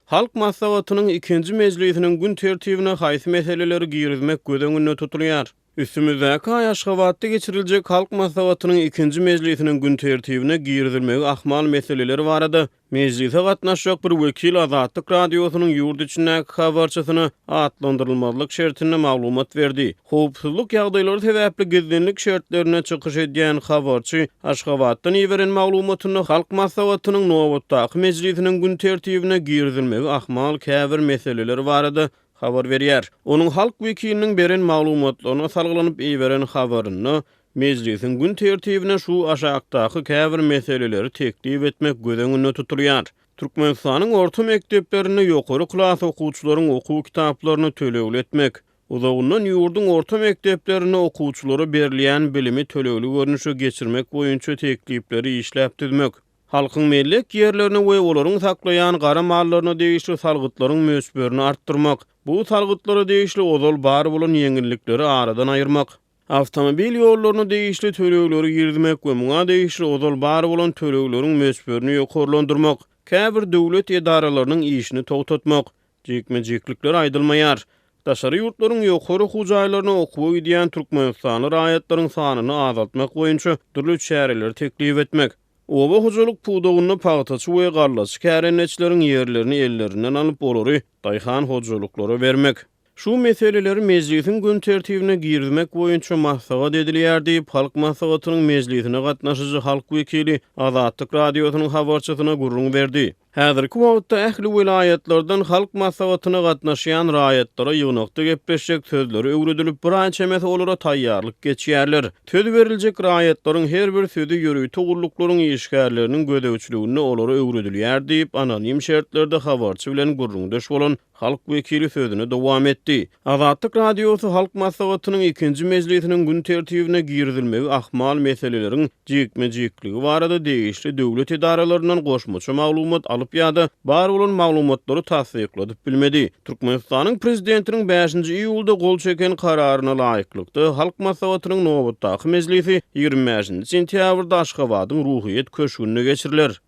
Halk Maslahatynyň ikinji mejlisiniň gün tertibine haýsy meseleleri girizmek göz öňünde tutulýar? Üstümizdäki aý Aşgabatda geçiriljek Halk Maslahatynyň ikinji mejlisiniň gün tertibine girizilmegi ahmal meseleler barada mejlise gatnaşjak bir wekil Azatlyk Radiosynyň ýurt içindäki habarçysyna atlandyrylmazlyk şertinde maglumat berdi. Howpsuzlyk ýagdaýlary sebäpli gizlinlik şertlerinde çykyş edýän habarçy Aşgabatdan iberen maglumatynda Halk Maslahatynyň nobatdaky mejlisiniň gün tertibine girizilmegi ahmal käbir meseleler barada habar berýär. Onuň halk wekiliniň beren maglumatlaryna salgylanyp iberen habarynda Mejlisiň gün tertibine şu aşakdaky käbir meseleleri teklip etmek göz öňünde tutulýar. Türkmenistanyň orta mekdeplerinde ýokary klas okuwçylaryň okuw kitaplaryny tölegli etmek, uzagyndan ýurduň orta mekdeplerinde okuwçylara berilýän bilimi tölegli görnüşe geçirmek boýunça teklipleri işläp düzmek, Halkyň mellek ýerlerine we olaryň saklaýan gara mallaryna degişli salgytlaryň möçberini artdyrmak, bu salgytlara degişli ozal bar bolan ýeňillikleri aradan aýyrmak. Awtomobil ýollaryna degişli tölegleri girizmek we muňa degişli ozal bar bolan tölegleriň möçberini ýokarlandyrmak, käbir döwlet edaralarynyň işini togtatmak, Jikme-jiklikler aýdylmaýar. Daşary ýurtlaryň ýokary okuw jaýlaryna okuwa gidýän türkmenistanly raýatlaryň sanyny azaltmak boýunça dürli çäreleri teklip etmek. Oba hojalyk pudagynda pagtaçy we gallaçy kärendeçileriň ýerlerini ellerinden alyp, olary daýhan hojalyklara bermek. Şu meseleleri mejlisiň gün tertibine girizmek boýunça maslahat edilýär diýip, Halk Maslahatynyň mejlisine gatnaşyjy halk wekili Azatlyk Radiosynyň habarçysyna gürrüň berdi. Häzirki wagtda ähli welaýatlardan Halk Maslahatyna gatnaşýan raýatlara ýygnakda gepleşjek sözleri öwredilip, bir aý çemesi olara taýýarlyk geçýärler. Söz beriljek raýatlaryň her bir sözi ýörite gulluklaryň işgärleriniň gözegçiliginde olara öwredilýär diýip, anonim şertlerde habarçy bilen gürrüňdeş bolan Halk wekili sözüni dowam etdi. Azatlyk Radiosy Halk Maslahatynyň ikinji mejlisiniň gün tertibine girizilmegi ahmal meseleleriň jikme-jikligi barada degişli döwlet edaralaryndan goşmaça maglumat alyp ýa-da bar bolan maglumatlary tassykladyp bilmedi. Türkmenistanyň Prezidentiniň bäşinji iýulda gol çeken Kararyna laýyklykda, Halk Maslahatynyň nobatdaky mejlisi 25 nji sentýabrda Aşgabadyň Ruhyýet köşgünde geçiriler.